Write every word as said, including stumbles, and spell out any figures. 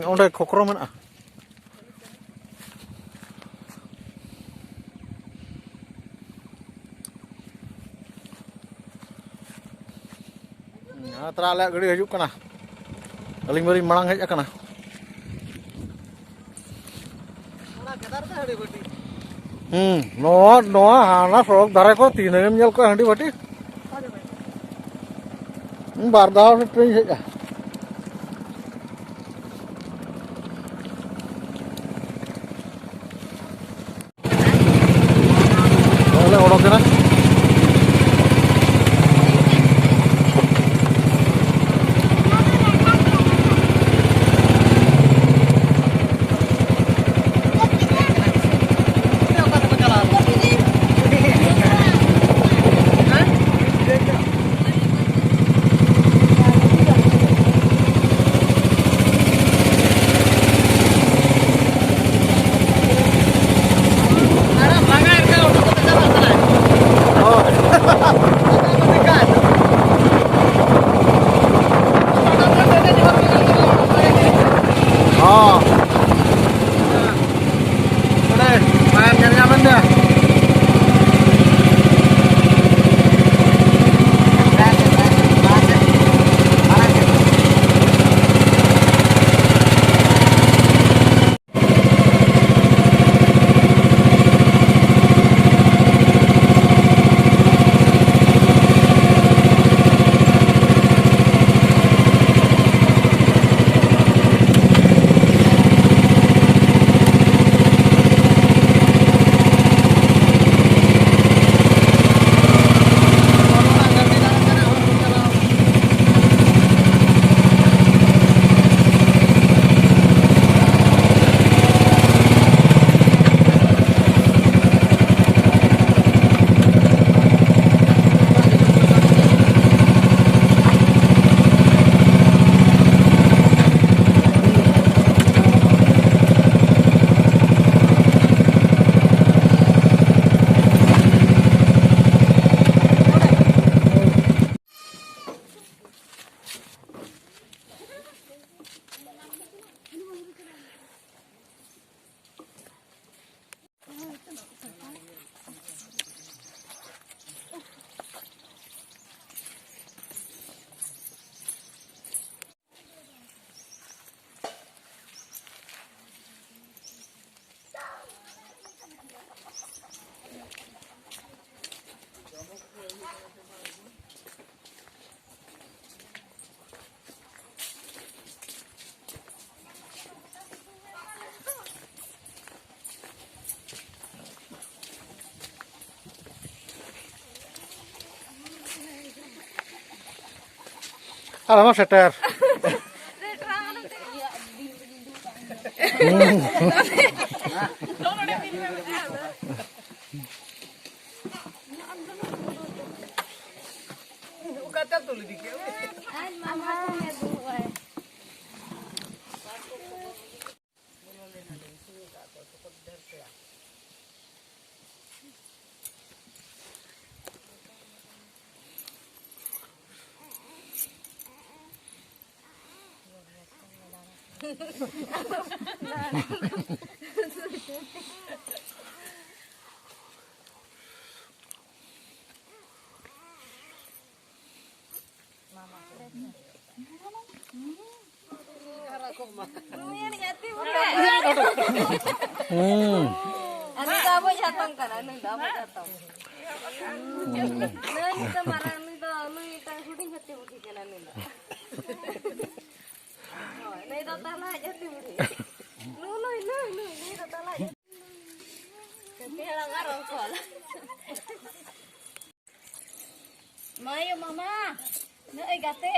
ᱚᱸᱰᱮ ᱠᱷᱚᱠᱨᱚ ᱢᱮᱱᱟᱜᱼᱟ᱾ ᱦᱮᱸ, ᱛᱟᱦᱞᱮ ᱟᱞᱮᱭᱟᱜ ᱜᱟᱹᱰᱤ ᱦᱤᱡᱩᱜ ᱠᱟᱱᱟ᱾ ᱟᱹᱞᱤᱧ ᱢᱟᱞᱤᱧ ᱢᱟᱲᱟᱝ ᱦᱮᱡ ᱟᱠᱟᱱᱟ᱾ ᱦᱩᱸ, ᱱᱚᱣᱟ, ᱱᱚᱣᱟ ᱦᱟᱱᱟ ᱥᱚᱲᱚᱠ ᱫᱷᱟᱨᱮ ᱠᱚ ᱛᱤᱱᱟᱹᱜ ᱮᱢ ᱧᱮᱞ ᱠᱚᱣᱟ ᱦᱟᱺᱰᱤ ᱵᱷᱟᱹᱴᱤ? ᱵᱟᱨ ᱫᱷᱟᱣ ᱥᱮᱴᱮᱨᱤᱧ ᱦᱮᱡᱼᱟ᱾ ᱱᱚᱜᱼᱚᱭ ᱞᱮ ᱚᱰᱚᱠ ᱮᱱᱟ᱾ ᱦᱚᱸ᱾ ᱱᱚᱰᱮ ᱢᱟᱭᱟᱢ ᱧᱮᱞ ᱧᱟᱢ ᱮᱱ ᱜᱮᱭᱟ᱾ ᱟᱞᱚᱢᱟ ᱥᱮᱴᱮᱨ᱾ ᱦᱩᱸ᱾ ᱩᱱᱤ ᱫᱚ ᱟᱵᱚᱭᱤᱡ ᱦᱟᱛᱚᱢ ᱠᱟᱱᱟ, ᱱᱩᱭ ᱫᱚ ᱟᱵᱚᱭᱤᱡ ᱦᱟᱛᱚᱢ᱾ ᱱᱩᱭ ᱱᱤᱛᱚᱜ ᱢᱟᱨᱟᱝ, ᱱᱩᱭ ᱫᱚ, ᱱᱩᱭ ᱢᱤᱫᱴᱟᱝ ᱦᱩᱰᱤᱧ ᱦᱟᱹᱛᱤ ᱵᱩᱰᱷᱤ ᱠᱟᱱᱟ ᱱᱩᱭ ᱫᱚ᱾ ᱦᱳᱭ, ᱱᱩᱭ ᱫᱚ ᱛᱟᱞᱟᱭᱤᱡ ᱦᱟᱹᱛᱤ ᱵᱩᱰᱷᱤ᱾ ᱱᱩᱭ, ᱱᱩᱭ, ᱱᱩᱭ, ᱱᱩᱭ, ᱱᱩᱭ ᱫᱚ ᱛᱟᱞᱟᱭᱤᱡ ᱦᱟᱹᱛᱤ ᱦᱟᱲᱟᱢ ᱟᱨ ᱚᱱᱠᱚᱞ᱾ ᱢᱟᱭᱳ ᱢᱟᱢᱟ, ᱱᱚᱜᱼᱚᱭ ᱜᱟᱛᱮ᱾